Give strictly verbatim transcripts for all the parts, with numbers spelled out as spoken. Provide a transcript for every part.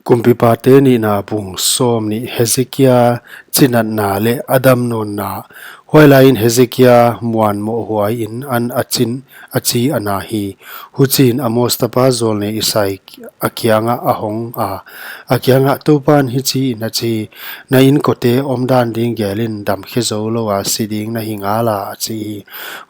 Kumpipate nihna bung sawmnih. Hezekia chinatna leh a damnawnna. Huailaiin Hezekia muanmoh huaiin an a chin a chi a na hi. Huchiin Amoz tapa zawlnei Isai a kiangah a hong a, a kiangah, Toupan hichiin a chi, na inkote omdan ding gelin damkhe zoulou a si ding na hi ngala, a chi hi.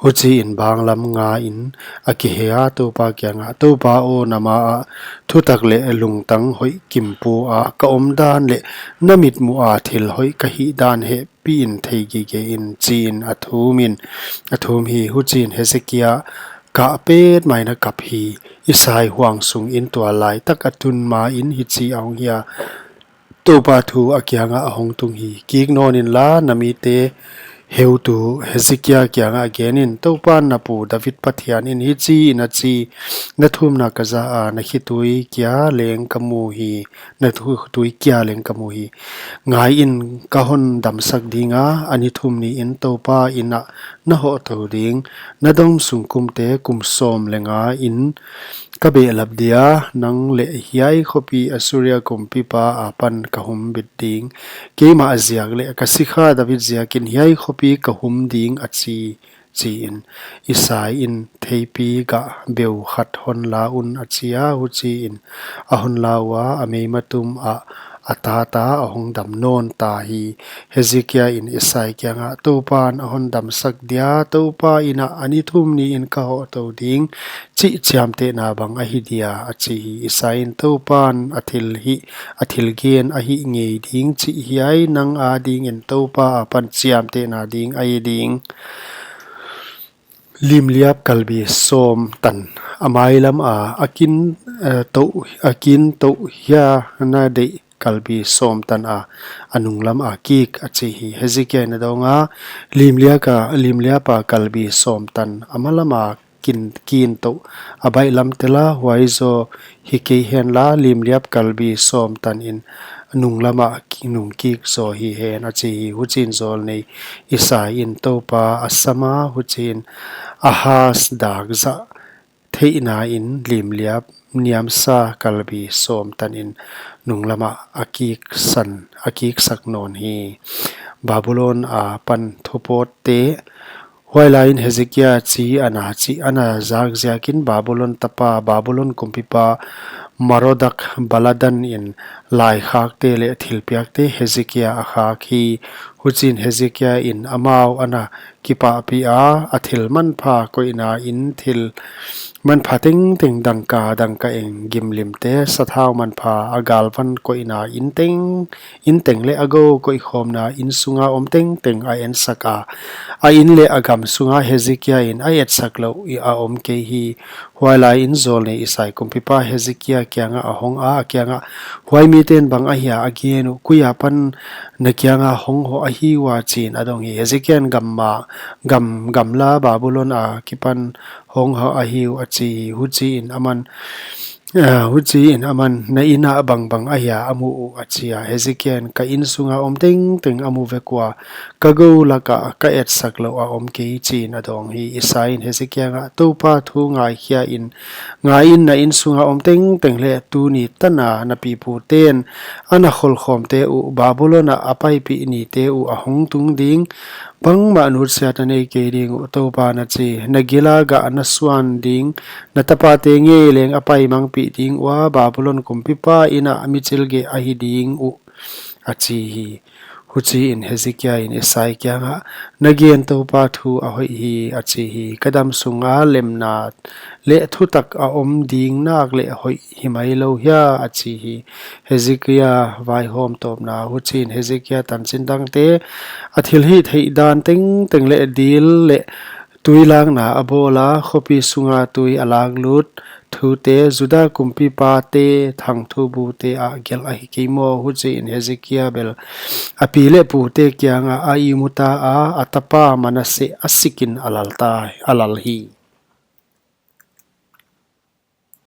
Huchiin banglam ngain a kihei a, Toupa kiangah, Toupa aw, na maah thutak leh lungtang hoih kimpua ka omdan leh na mitmuha thil hoih ka hihdan hehpihin thei gige in, chiin a thumin, a thum hi. Huchiin Hezekia kah petmahin a kap hi. Isai huang sungin tuallaitak a tun main hichi a hong hi a, Toupa thu a kiangah a hong tung hi. Kik nawn inla, na mite heutu Hezekia kiangah genin, Toupan na pu David Pathianin hichiin a chi, na thumna ka za a, na khitui kia leng ka mu hi, na thu- khitui kia leng ka mu hi. Ngaiin, ka hon damsak dinga, a ni thum niin Toupa inah na hoh tou ding, na dawm sung kumte kum sawm leh nga in ka behlap dia, nang leh hiai khopi Assuria kumpipa apan ka humbit ding. Keimah ziak leh ka sikha David ziakin hiai khopi ka hum ding, a chi, chiin. Isaiin, theipi gah beu khat hon la un, a chi a, huchiin a hon la ua, a meimatum ah a tata a hong dam nawn ta hi. Hezekiain Isai kiangah, Toupan a hon damsak dia, Toupa inah a ni thum niin ka hoh tou ding chih chiamtehna bang ahi dia, a chi hi. Isaiin, Toupan a thil hih, a thil gen a hih ngei ding chih hiai nang adingin Toupa apan chiamtehna ding ahi ding. Limliap kalbi sawm tan a mailam a, a kin, eh, touh, a kin touh hia na deih kalbi sawm tan a, a nunglam a kik, a chi hi. Hezekiain a dawng a, limliap a, limliap a kalbi sawm tan a malam a kin, kin touh a baihlam tel a, huai zaw hi kei henla, limliap kalbi sawm tanin nunglam ah ki- nung kik zaw hi hen, a chi hi. Huchiin zawlnei Isaiin Toupa a sam a, huchiin Ahaz dak zah theihna in limliap niamsa kalbi sawm tanin nunglam ah a kiksan, a kiksak nawn hi. Babulon apan thupawtte. Huailaiin Hezekia chi ana chih ana zak ziakin Babulon tapa, Babulon kumpipa Marodak Baladan in laikhakte leh thilpiakte Hezekia a khak hi. Huchiin Hezekiain amau ana kipahpih a, a thil manpha koihna in thil manpha tengteng, dangka, dangka eng gimlimte, sathau manpha, a galvan koihna in teng, in teng leh a gou koihkhawmna in sunga om tengteng a ensak a, a in leh a gam sunga Hezekiain a etsak louh a om kei hi. Huailaiin zawlnei Isai kumpipa Hezekia kiangah a hong a, a kiangah, huai miten bang ahia a gen uh, koi apan na kianga hong hoh ahi ua, chiin a dong hi. Hezekiain, gamma, gam, gamla Babulon akipan hong hoh ahi uh, a chi hi. Huchiin aman, eh, huchiin aman, na in ah bangbang ahia a mu uh, a chi a. Hezekiain, ka in sunga om tengteng a mu vek ua, ka gou lakah ka etsak louh a om kei, chiin a dawng hi. Isaiin Hezekia kiangah, Toupa thu ngaikhia in, ngaiin, na in sunga om tengteng leh tuni tana na piputen ana kholkhawmte uh Babulon ah a paipih nite uh a hong tung ding, bangmah nutsiatna nei kei ding uh, Toupan a chi. Na gil a gah na suan ding, na tapate ngei leng a paimangpih ding ua, Babulon kumpipa in ah michilgeh ahi ding uh, a chi hi. Huchiin Hezekiain Isai kiangah, na gen Toupa thu a hoih hi, a chi hi. Ka dam sunga lemna leh thutak a om ding nak leh hoih hi mailou hia, a chi hi. Hezekia vaihawm tawpna. Huchiin Hezekia tanchin dangte, a thilhihtheih dan tengteng leh dil leh tui lakna a bawl a, khopi sunga tui a laklut thute, Juda kumpipate thangthu bute ah gelh ahi kei maw? Huchiin Hezekia bel a pi leh pute kiangah a ihmu ta a, a tapa Manasseh a sikin a lal ta, a lal hi.